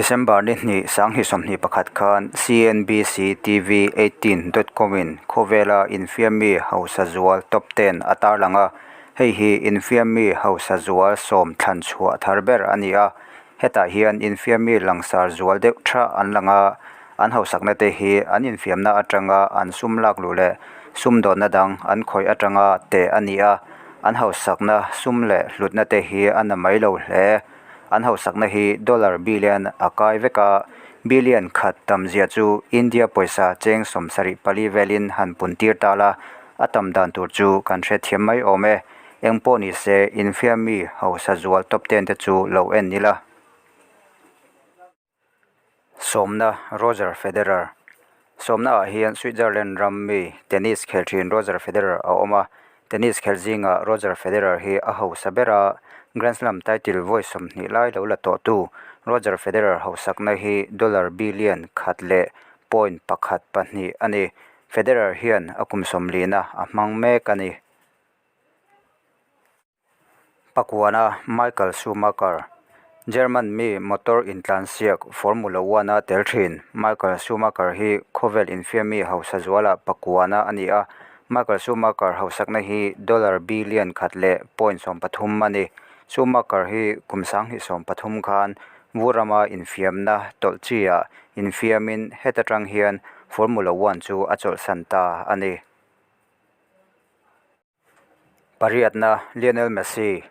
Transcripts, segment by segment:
December ni hnih 2021 khan CNBC TV 18 dot com in khawvela infiammi hausa zual top ten a tarlang a, hei hi infiammi hausa zual sawm thlan chhuah thar ber a ni a, hetah hian infiammi langsar zual deuh tha an lang a, an hausakna te hi an infiamna atanga an sum lak luh leh sumdawnna dang an khawih atanga teh a ni a, an hausakna sum leh hlutna te hi a na mai lo hle. An hausakna hi dollar billion a kai vek a, billion khat tam zia chu India pawisa cheng 74 velin han pun tir ta la, a tam dan tur chu kan hrethiam mai awm e. Eng pawh ni se, infiammi hausa zual top ten te chu lo en ila. Sawmna, Roger Federer Sawmna ah hian Switzerland ram mi tennis khel thin Roger Federer a awm a, tennis khel zingah Roger Federer hi a hausa ber a, Grand Slam title vawi 20 lai lo la tawhtu Roger Federer hausakna hi dollar billion khat leh point pakhat pahnih a ni. Federer hian a kum 40 na a hmang mek a ni. Pakuana Michael Schumacher, German mi motor intlansiak Formula One a tel thin. Michael Schumacher hi khawvel infiammi hausa zuala pakuana a ni a, Michael Schumacher hausakna hi dollar billion khat leh point 13 a ni. Schumacher hi kum 2013 khan vurama infiamna tawlh chi ah infiamin heta tang hian Formula One chu a chawlhsan ta a ni. Pariatna, Lionel Messi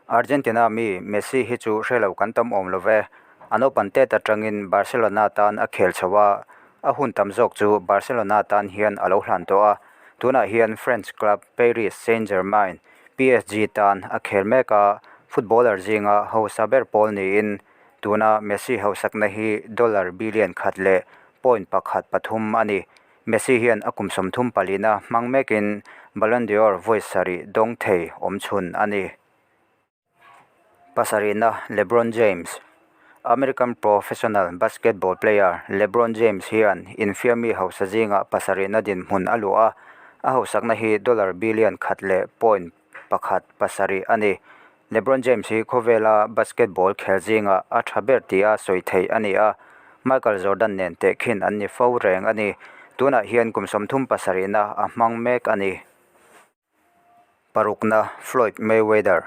Argentina mi Messi hi chu hre lo kan tam awm lo ve. A naupang tet atangin Barcelona tan a khel chho a, a hun tam zawk chu Barcelona tan hian a lo hlan tawh a. Tunah hian French club Paris Saint-Germain, PSG, tan a khel mek a, footballer zinga hausa ber pawl niin tuna Messi hausakna hi dollar billion khat leh point pakhat pathum a ni. Messi hian a kum 34 na hmang mekin Ballon d'Or vawi sarih dawng thei awm chhun a ni. Pasarihna LeBron James American professional basketball player LeBron James hian infiammi hausa zinga pasarihna dinhmun a luah a, a hausakna hi dollar billion khat leh point pakhat pasarih a ni. LeBron James hi khawvela basketball khel zinga a tha ber tia sawi theih a ni a, Michael Jordan nen tehkhin an ni fo reng a ni. Tunah hian kum 37 na a hmang mek a ni. Parukna Floyd Mayweather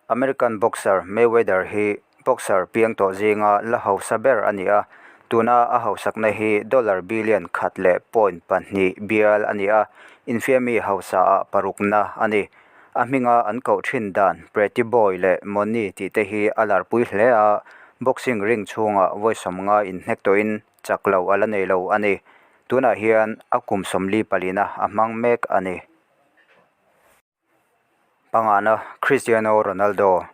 American boxer Mayweather hi boxer piang tawh zinga la hausa ber a ni a, tuna a hausakna hi dollar billion khat leh point pahnih bial a ni a, infiammi hausa ah parukna a ni. A hminga an koh thin dan Pretty Boy leh Money tih te hi a larpui hle a, boxing ring chhungah vawi 50 inhnek tawhin chak lo a la nei lo a ni. Tunah hian a kum 44 na a hmang mek a ni. Pangana Cristiano Ronaldo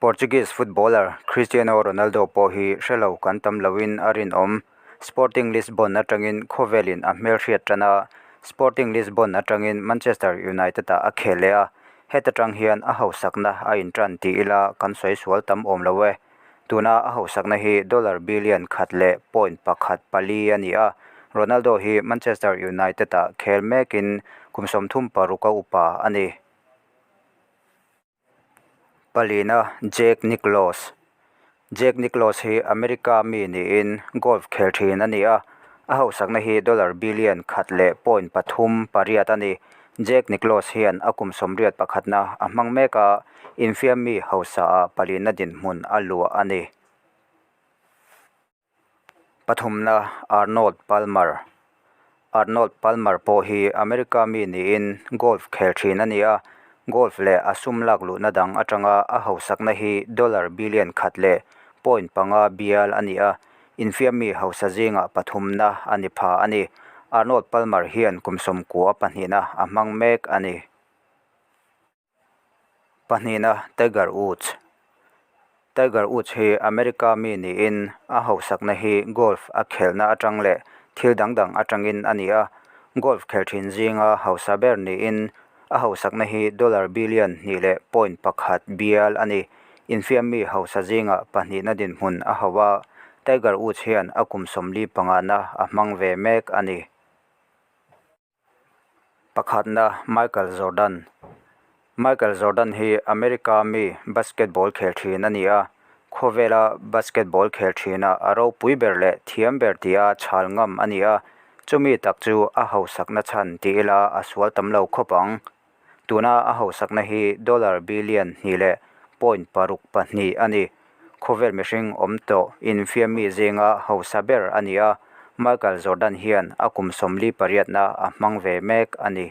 Portuguese footballer Cristiano Ronaldo pawh hi hre lo kan tam loin a rinawm. Sporting Lisbon atangin khawvelin a hmelhriat tan a, Sporting Lisbon atangin Manchester United ah a khel leh a, heta tang hian a hausakna a intan ti ila kan sawi sual tam awm lo e. Tuna a hausakna hi dollar billion khat leh point pakhat pali a ni a, Ronaldo hi Manchester United ah khel mekin kum 36 a upa a ni. Palina Jack Nicklaus Jack Nicklaus hi America mi niin golf khel thin a ni a, a hausakna hi dollar billion khat leh point pathum pariat a ni. Jack Nicklaus hian a kum 81 na a hmang mek a, infiammi hausa ah palina dinhmun a luah a ni. Pathumna Arnold Palmer Arnold Palmer pawh hi America mi niin golf khel thin a ni a, golf leh a sum lak luhna dang atanga a hausakna hi dollar billion khat leh point panga bial a ni a, infiammi hausa zinga pathumna a ni pha a ni. Arnold Palmer hian kum 92 na a hmang mek a ni. Pahnihna Tiger Woods Tiger Woods hi America mi niin a hausakna hi golf a khelhna atang leh thil dang dang atangin a ni a, golf khel thin zinga hausa ber niin a hausakna hi dollar billion hnih leh point pakhat bial a ni. Infiammi hausa zinga pahnihna dinhmun a hauh a, Tiger Woods hian a kum 45 na a hmang ve mek a ni. Pakhatna Michael Jordan Michael Jordan hi America mi basketball khel thin a ni a, Khawvela basketball khel thina a ropui ber leh thiam ber tia chhal ngam a ni a, chumi tak chu a hausakna chhan ti ila a sual tam lo khawp ang. Tuna a hausakna hi dollar billion hnih leh point paruk pahnih a ni. Khawvel mihring awm tawh infiammi zinga hausa ber a ni a, Michael Jordan hian a kum 48 na a hmang ve mek a ni.